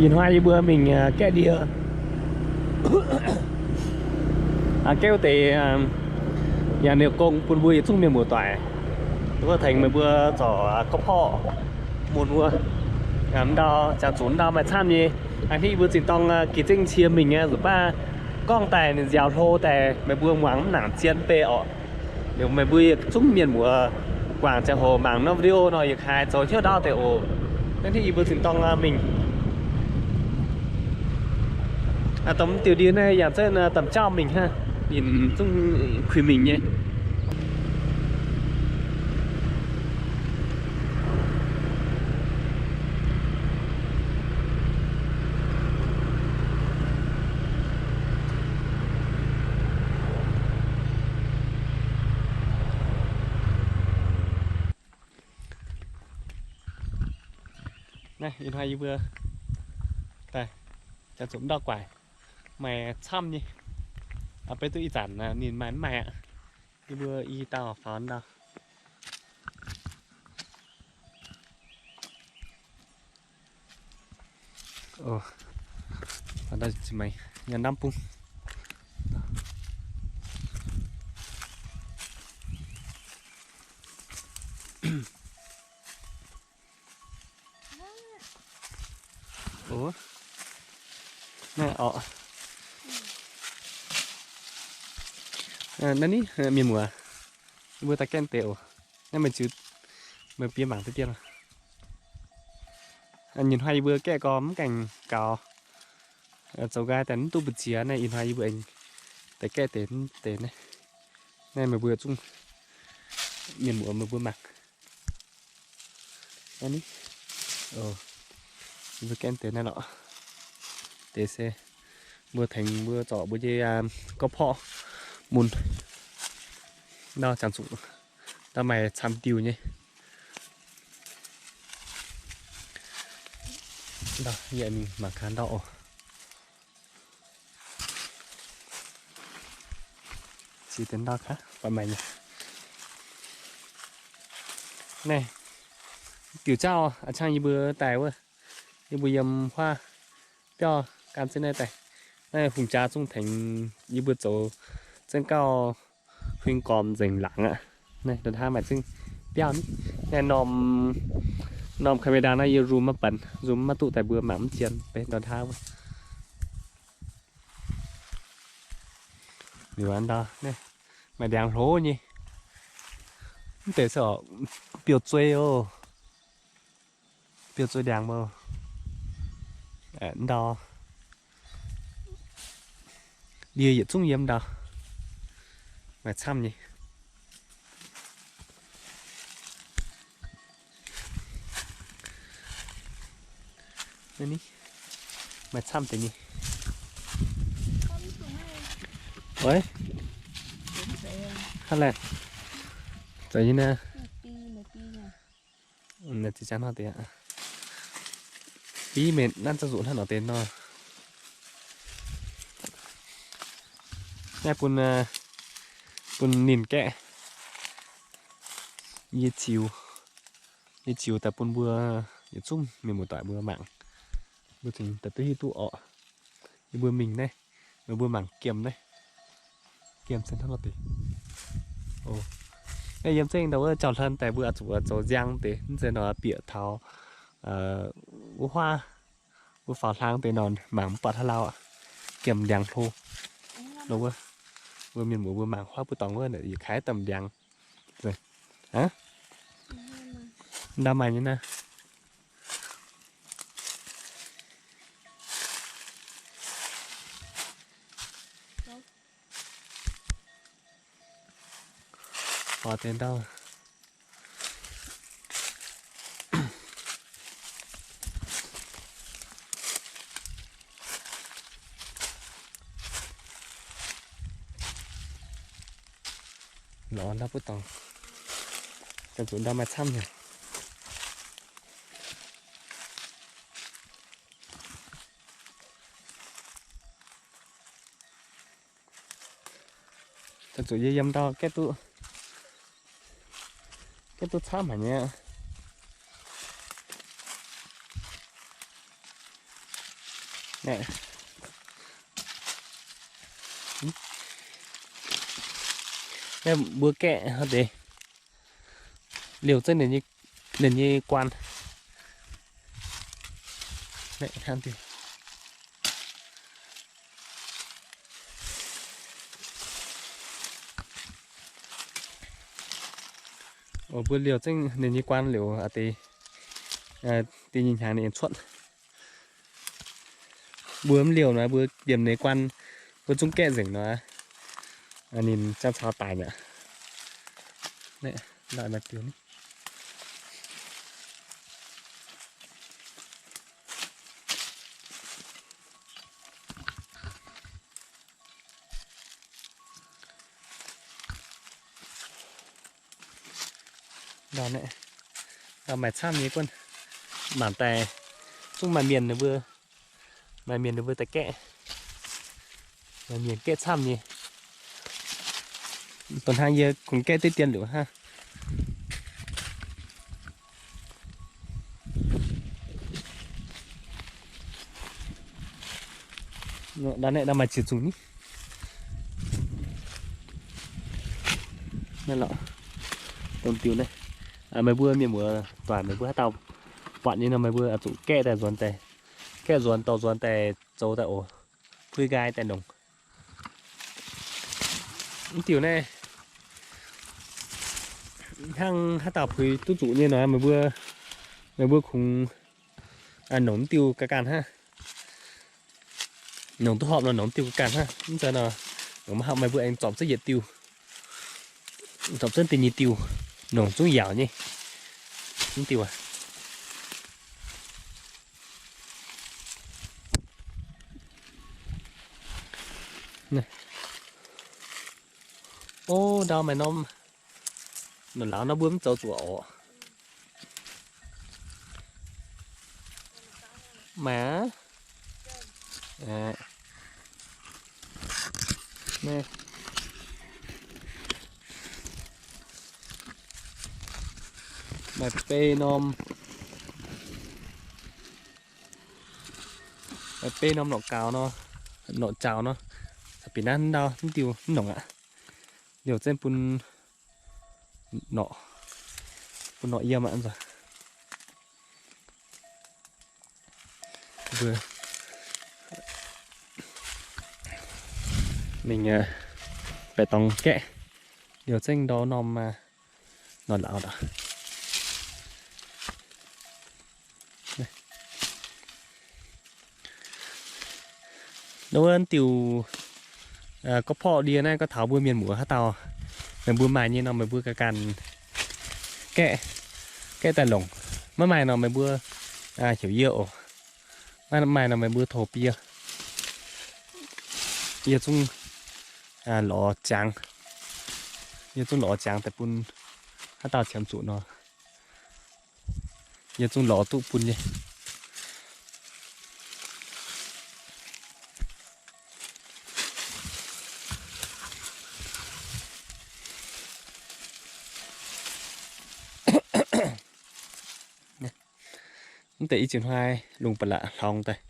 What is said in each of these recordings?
Ih hnoi yie mbuo mingh gaeqv ndie. Gaeqv wuov deix yaac ninh gong bun mbuo yietc zungv mienh muoz-doic. Wuov tengx meih mbuo zorc ga'porqv mun wuov. Ndau, ziangh zuqc ndau maaih camv nyei. Hnangv yie mbuo zinh dorng gih zengv cie mingh nyei, nzunc baav gorngv daaih ninh nziaaux hlo daaih, meih mbuo muangx mv nangc zien mbeih orqc. Liuz meih mbuo yietc zungv mienh muoz guangc ziangh hoc mangc norm video nor, yietc kaaix zoux hnyouv ndau deix oc. Hnangv yie mbuo zinh dorng mingh. Domh diuh ndie naaiv yangh zengv domh jauv mingh hnangv, ninh zungv kuinx mingh nyei. Naaiv ih hnoi yie mbuo daaih ziangh zuqc ndau guaaic, maaih camv nyei. Beiv duqv ih zanc ninh maaih mv maaih aqv. Yie mbuo i dauh faaux ndau. Ndau, ndau bung. Naaiv orqc. Naaiv ni, mienh muoz, yie mbuo daaih gaeqv deix oc. Naaiv meih ziux, meih bieqc mangc deix dien. Nyei hnoi yie mbuo gaeqv gorx mv gaengh gaux, zoux nqaai daaih mv duqv mbu'ziex. Naaiv ih hnoi yie mbuo aengx daaih gaeqv deix, deix naaiv. Naaiv meih mbuo zungv, mienh muoz, meih mbuo mangc. Naaiv ni, yie mbuo gaeqv deix naaiv lorqc. Deix se mbuo tengx mbuo zorc mbuo nyei ga'porqv mun. Ndau ziangh zuqc ndau maaih camv diuh nyei. Ndau yie mingh mangc gaax ndau oc. Ziex deix ndau kaav baac maaih nyei. Naaiv diuc jauv a'cangv yie mbuo daaih wuov, yie mbuo yiem huaav biauv gan zengv naaiv daaih. Naaiv hungh jaa zungv tengx yie mbuo zoux zengv gauh huing gormx nzengc laangz aqv. Naaiv ndongc hnangv maaih zengv biauv ni. Naaiv norm, norm camera naaiv yie zoom maiv benx, zoom maiv duqv daaih mbuo mangc mv zien beiv ndongc hnangv wuov. Liuz ndau naaiv maaih ndiangx hlo nyei. Mv deix se orqc, biouv-zuei oc. Biouv-zuei ndiangx mbuo. Ndau ndie yietc zungv yiem ndau. Maaih camv nyei. Naaiv ni, maaih camv deix nyei. Oi, hnangv laeh, zoux nyei naaiv. Naaiv ziex jangv hnangv deix aqv. Biv mengh nanv zauv nzuqc hnangv nor deix nor. Naaiv bun, bun ninh gaeqv. Yie ziux, yie ziux daaih bun mbuo yietc zungv mienh muoz-doic mbuo mangc. Mbuo cingx daaih duqv hiuv duqv orqc. Yie mbuo mingh naaiv, meih mbuo mangc giemh naaiv. Giemh se hnangv nor deix. Naaiv yiem zengv ndau wuov jauv-hlen daaih mbuo zuqc zoux nziang deix, mv zeiz nor bieqc taux wuov huaav, mbuo faaux hlang deix nor mangc mv buatc haaix lauh aqv. Giemh ndiangx hlo. Nor wuov, mbuo mienh muoz mbuo mangc huaav mbuo dorngx wuov yietc kaaix domh ndiangx. Ndau maaih nyei naaiv. Faaux deix ndau. Lorz ndau mbuo dorngx, ziangh zuqc ndau maaih camv nyei. Ziangh zuqc yie yiem ndau gaeqv duqv, gaeqv duqv camv haic nyei aqv. Naaiv mbuo gaeqv hnangv deix, liouh zengv ninh nyei guaan. Mbuo liouh zengv ninh nyei guaan liuz, deix, deix nyei hnyangx ninh cuotv. Mbuo mv liouh nor, mbuo liemh ninh guaan, mbuo zungv gaeqv nzengc nor, ninh ziangh caux daic mi'aqv. Maaih camv nyei guonv, mangc daaih zungv maaih mienh ninh mbuo, maaih mienh ninh mbuo daaih gaeqv, maaih mienh gaeqv camv nyei. Dongh hnangv yie kungx gaeqv diqv dien liuz hnangv. Naaiv maaih ziex zungh ni. Naaiv lorqc, dongh diuh naaiv. Meih mbuo mienh muoz doic, meih mbuo haaix dauh buatc nyei nor, meih mbuo zuqc gaeqv daaih nzuonx daaih, gaeqv nzuonx dorh nzuonx daaih zoux daaih oc, puix nqaai daaih nongc. Mv diuh naaiv hnangv haaix dauh puix duqv zuqc nyei nor, meih mbuo, meih mbuo kungx nongc mv diuh ga'ganh hnangv. Nongc duqv horpc nor nongc diuh ga'ganh hnangv. Mv zeiz nor, nongc maiv horpc meih mbuo aengx zorpc zengv yietc diuh, zorpc zengv da'nyeic diuh, nongc zungv yaauc nyei. Mv diuh aac. O, ndau maaih norm norqc lauz nor mbuo mv zoux zuqc oc. Maaih aqv. Maaih bei norm, maaih bei norm norqc gaux nor, norqc jaux nor. Bieqc naaiv ndau mv diuh mv nongc aqv. Liouh zengv bun norqc, bun norqc yiem aqv nzunc. Mbuo mingh baeqc dorngx gaeqv liouh zengv ndau norm norqc lauz aqv. Nor wuov diuh gorqv-porqv ndie naaiv gorngv taux mbuo mienh muoz haaix dauh, meih mbuo maaih nyei nor meih mbuo ganh ganh gaeqv, gaeqv daaih longc. Maiv maaih nor meih mbuo heuc yie oc. Maiv maaih nor meih mbuo tov bun yie. Yie zungv lorz ziangx, yie zungv lorz ziangx daaih bun haaix dauh qiemx zuqc nor, yie zungv lorz duqv bun nyei. Mv deix i ziex hnoi lungh ba'laqc hlorngx daaih,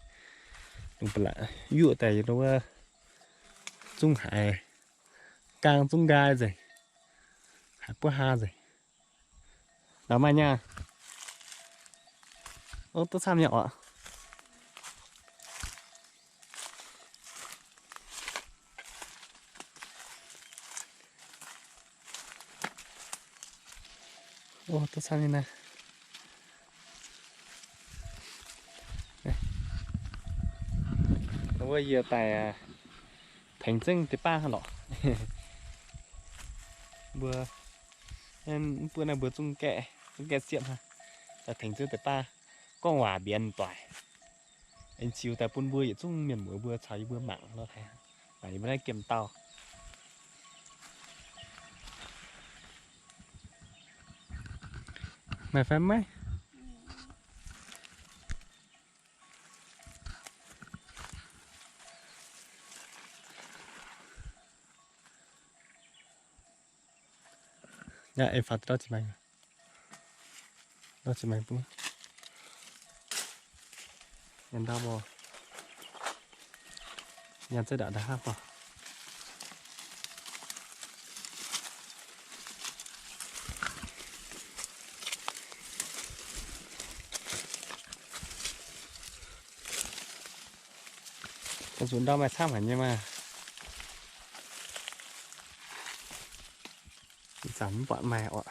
lungh ba'laqc yuoqv daaih wuov, zungv haiz gaang zungv nqaai nzengc, haiz buov haa nzengc. La'maah nyaah. O, duqv camv nyei oc. O, duqv camv nyei naaiv. Wuov yie daaih tengx zengv deix baav lorqc. Mbuo, mv buo naaiv mbuo zungv gaeqv, zungv gaeqv siepv hnangv. Daaih tengx zengv deix baav, gorngv waac mbienx doic. Aengx ziux daaih bun mbuo yietc zungv mienh muoz mbuo caux yie mbuo mangc nor, mangc yie mbuo naaiv giemh dauh. Maaih fai maiv? Aa, faaux ndau ziex maengx, ndau ziex maengx bun. Ndau mbuo, Nyanc zeix ndaangc ndaaih hnangv baac. Nzuqc ndau maaih camv haic nyei maah. Ih zanc mv buatc maaih oc.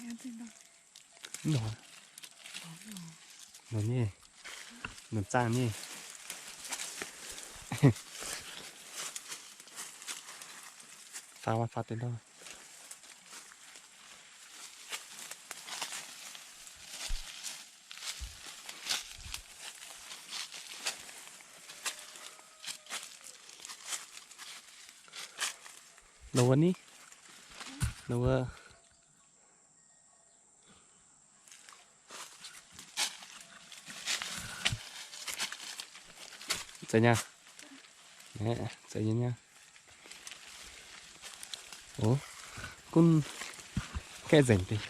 Mv nor, nor nyei, nor zaangh nyei. Faaux, faaux deix ndau. Nor wuov ni, nor wuov. Zeiz nyei, zeiz nyei. Ov, gunv gaeqv nzengc deix.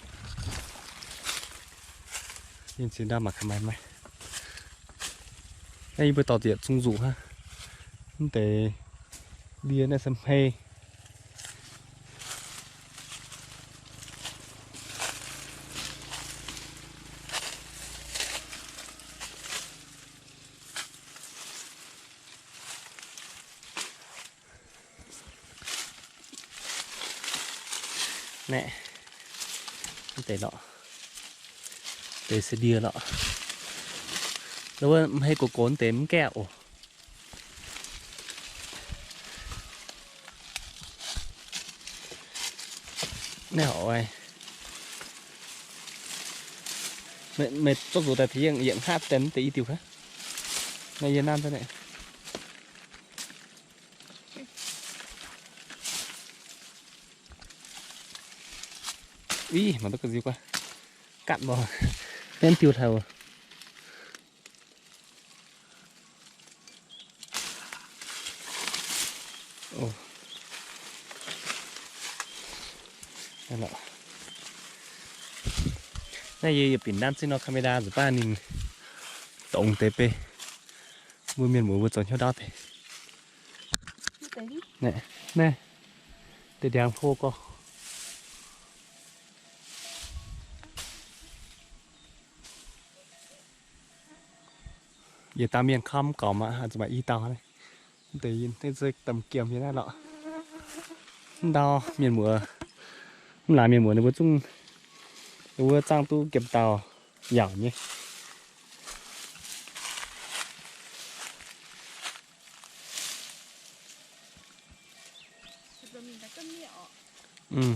Yinh ziex ndau mangc gaax maaih maiv. Naaiv yie mbuo dorh nzieqc zungh nzuqc hnangv. Mv deix ndie naaiv se hmei. Naaiv deix lorqc, deix se ndie lorqc. Wuov hmei gox gox deix mv gaeqv oc. Naaiv oc, meih zorqv nzuqc daaih tengx yie yietc hnangv deix mv deix i diuh kaav. Naaiv yie nanv daaih naaiv. Ih, mangc duqv ga'nziu guaav, gatv mbuo, benv diuh taux. Naaiv yie yietc binc nanv zinh nor camera nzunc baav ninh dongz deix bei. Mbuo mienh muoz mbuo zoux hnyouv ndaauv deix. Naaiv, deix ndiangx hlo gorx. Yietc dauh mienh kamv gaux mangc, zuqc maaih i dauh. Deix yinh, deix se domh giemh yie naaiv lorq. Mv ndau mienh muoz, mv laangz mienh muoz ninh mbuo zungv, ninh mbuo zaangh duqv giemh dauh yaauc nyei.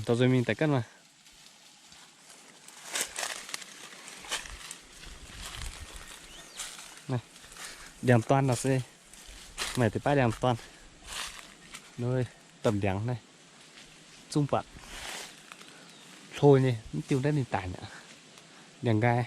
Dorh nzuonx mingh daaih ganh maah. Ndiangx-duan nor se, maaih deix baav ndiangx-duan. Domh ndiangx naaiv, zungv buatc hlo nyei, mv diuh naaiv ninh daic mi'aqv. Ndiangx-nqaai.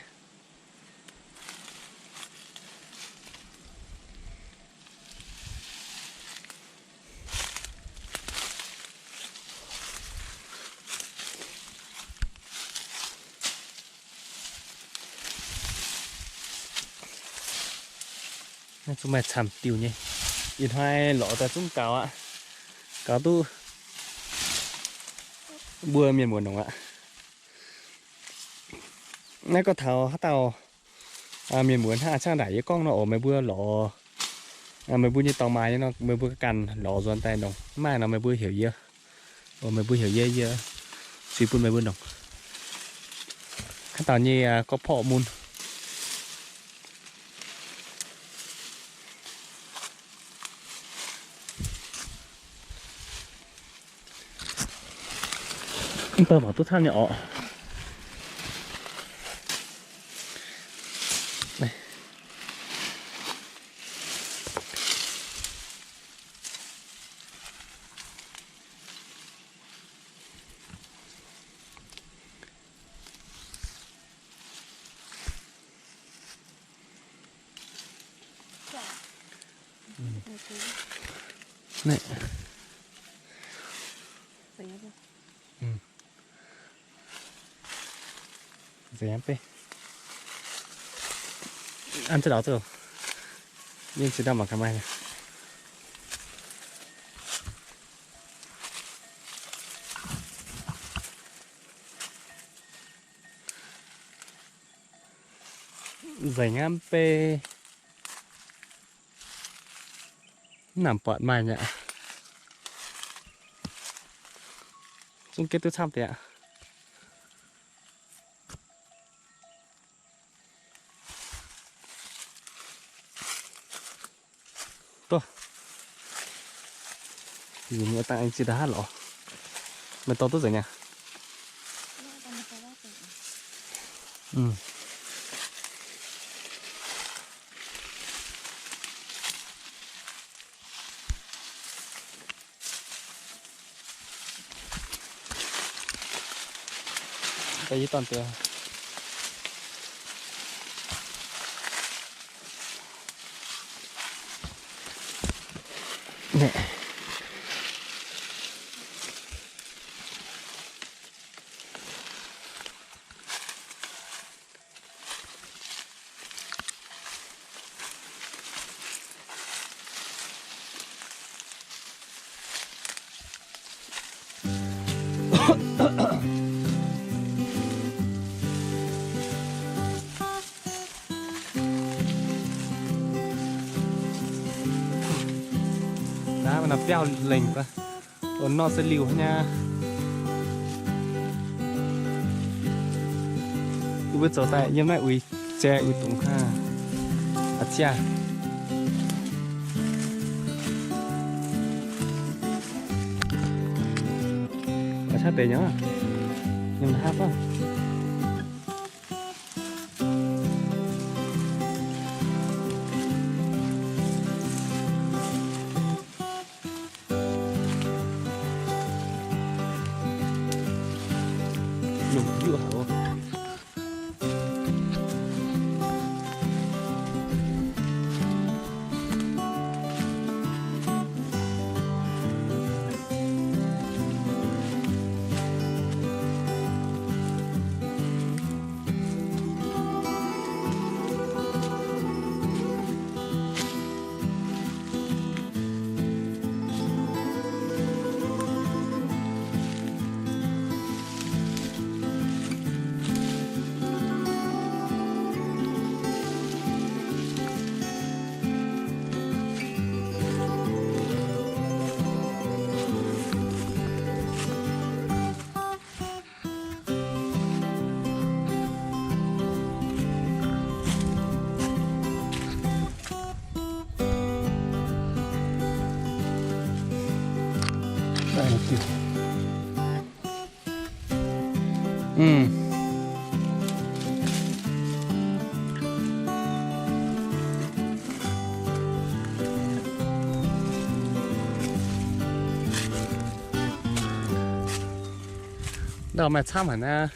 Naaiv zungv maaih camv diuh nyei. Ih hnoi lorz daaih zungv gaux aqv. Gaux duqv mbuo mienh muoz nongc aqv. Naaiv gorngv taux haaix dauh mienh muoz hnangv a'ciangv ndaangc yie gorngv nor oc, meih mbuo lorz, meih mbuo nyei dorngx maaih nyei nor, meih mbuo ganh lorz nzuonx daaih nongc. Mv maaih nor meih mbuo heuc yie. Oc, meih mbuo heuc yie, yie zuiz bun meih mbuo nongc. Haaix dauh nyei gorqv-porqv mun. Mv baac mangc duqv camv nyei oc. Naaiv. Nzengc beiv. An ziex dauh zuqc, ninh ziex dauh mangc gaax maaih. Nzengc aqv, mv bei mv nangc buatc maaih nyei aqv. Zungv gengh duqv camv deix aqv. Duqv. Yie nyei dangh aengx ziex dauh haav lorz. Meih dorh duqv nzengc aqv. Daaih yie dorn deix. Naaiv maaih biauv lengh, o, nor se liuh nyei. Yie mbuo zoux daaih yiem naaiv uix jai uix dungz hnangv. A'ciangv. A'ciangv deix nyei, nyei hnangv fai. Lungh njuqv haic oc. Ndau maaih camv haic naaiv.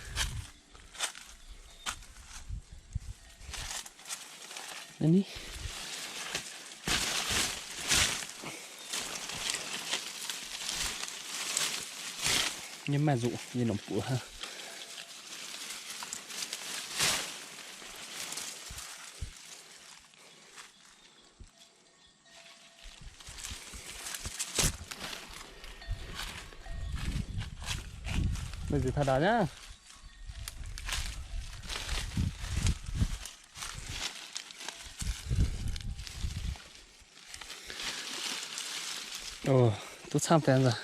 Nyei maaih nzuqc nyei longc buoz. Meih nzuqc taux ndau nyei. Duqv camv deix nzunc.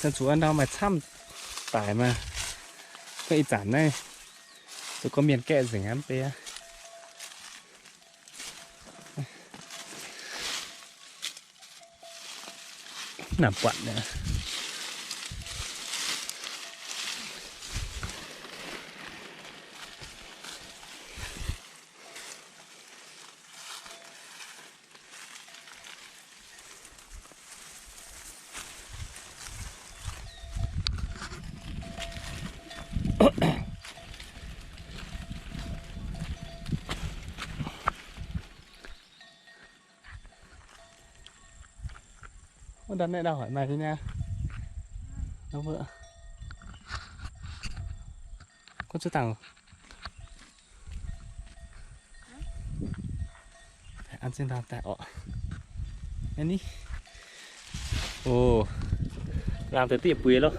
Zuqc ndau maaih camv daic maah. Gorngv ih zanc naaiv zuqc gorngv mienh gaeqv nzengc aqv mv bei aqv. Naaic buatc naaic. Daaih naaiv ndau hoic maaih nyei. Kuv zuov dangh. An zinh daaih daaih orqc. Aa ni. O, laangh deix dieh buix loh.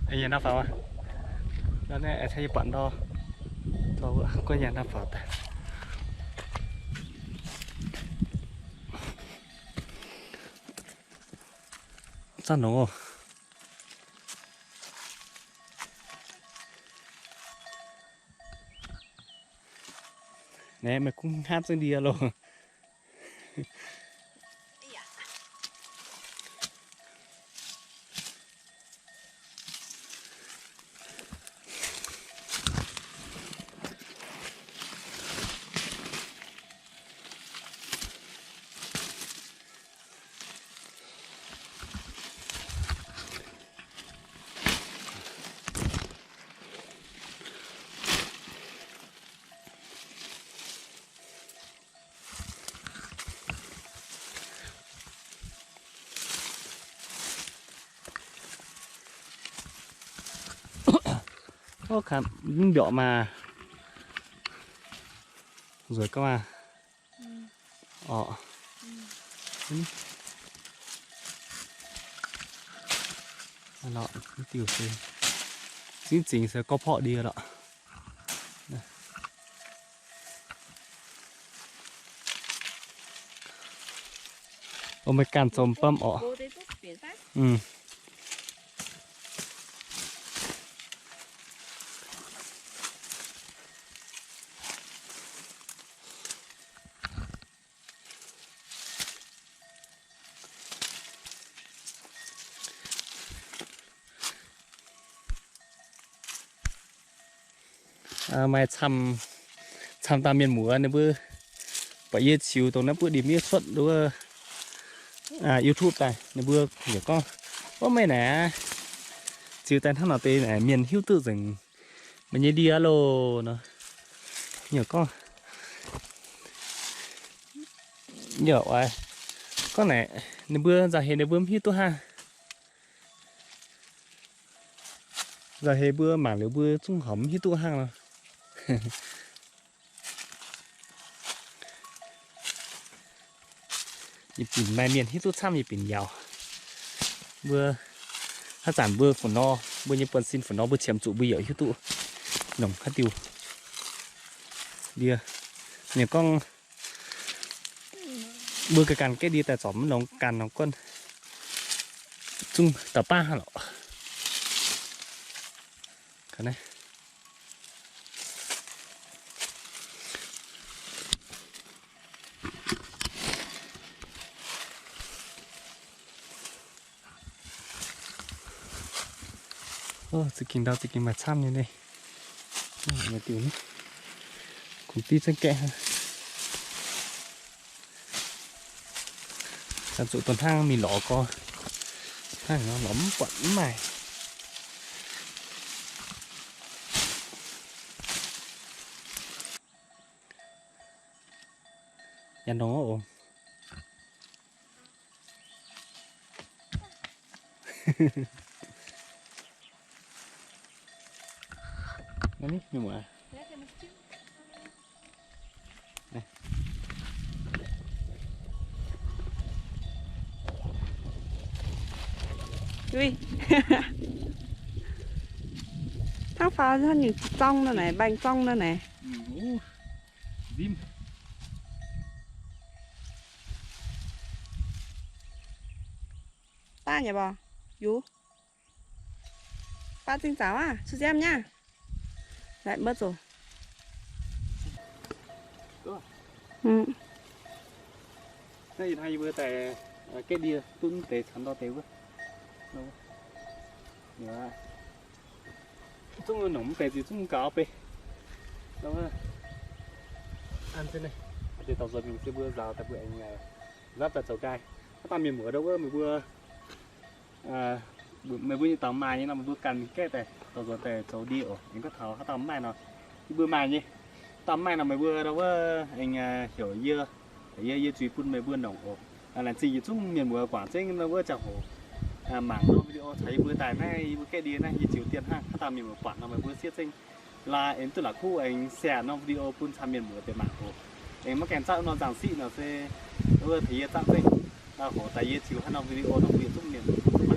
Yie nangv faaux aqv. Nor naaiv caux yie buatc ndor, guov yie nangv faaux daaih. Zanc nongx oc. Naaiv meih gunv hnangv zengv ndie loh. Ov, kaax mv mbiorqc maah. Nzueic gauh maah. Orqc. Diuh se zingv zingc se gorqv-porqv ndie lorqc. O, meih ganh zoux bamv orqc. Maaih camv, camv dauh mienh muoz ninh mbuo buatc yie ziux dongh naaiv buov ndie-miev cuotv wuov YouTube daaih, ninh mbuo yaac gorngv, Wuov meih naaic, ziux daaih hnangv nor deix naaic mienh hiuv duqv nzengc meih nyei ndie loh nor. Yaac gorngv, yaac oix gorngv naaic, ninh mbuo nzauh heix ninh mbuo mv hiuv duqv hnangv. Nzauh heix mbuo mangc liuz mbuo zungv horpc mv hiuv duqv hnangv nor. Yie binc maaih mienh hiuv duqv camv yie binc yaauc. Mbuo haaix zanc mbuo fu nor, mbuo nyei buonv-sin fu nor mbuo qiemx zuqc mbuo yaac hiuv duqv nongc haaix diuh ndie. Ninh gorngv mbuo ganh ganh gaeqv ndie daaih zorpc mv longx, ganh longx guonv zungv da'baav lorqc. Za'gengh ndau za'gengh maaih camv nyei naaiv. Kungx div zengv gaeqv. Zuqc dongh hnangv mingh lorz gorx, hnangv nor lorz mv buatc mv maaih. Yaac nongx oc. Hnangv faaux nyungc zorng nor naaic, mbaengx zorng nor naaic. Daaih nyei mbuo, yie baav zingh zaux aqv, cuotv nziaamv nyei. Laaic mbuo zoux. Naaiv ih hnoi yie mbuo daaih gaeqv ndie duqv mv deix caux ndor deix wuov. Zungv nongc mv deix ziux zungv gaux beiv. Deix dorh nzuonx mingh se mbuo nzaaux daaih mbuo aengx nzapv daaih zoux nqaai. Haaix dauh mienh muoz ndau wuov meih mbuo meih mbuo nyei dauh maaih nyei nor, meih mbuo ganh mingh gaeqv daaih dorh nzuonx daaih zoux ndie oc. Aengx gorngv taux haaix dauh mv maaih nor, yie mbuo maaih nyei. Daaih maaih nor meih mbuo wuov aengx heuc yie, yie, yie zuiz bun meih mbuo nongc oc. Laengz zingh yietc zungv mienh muoz guangc zengv nor wuov ziangh hoc mangc norm video caux yie mbuo daaih naaiv, yie mbuo gaeqv ndie naaiv yie ziux dien hnangv. Hnangv daaih mienh muoz buatc nor meih mbuo siev zengv, laaix aengx duqv la'kuqv aengx share norm video bun camv mienh muoz deix mangc oc. Aengx maiv gaengh zaangv norm nzaangc siqv nor se wuov tengx yie zaangv zengv, hoc daaih yie ziux haaix norm video nor bun yietc zungv mienh muoz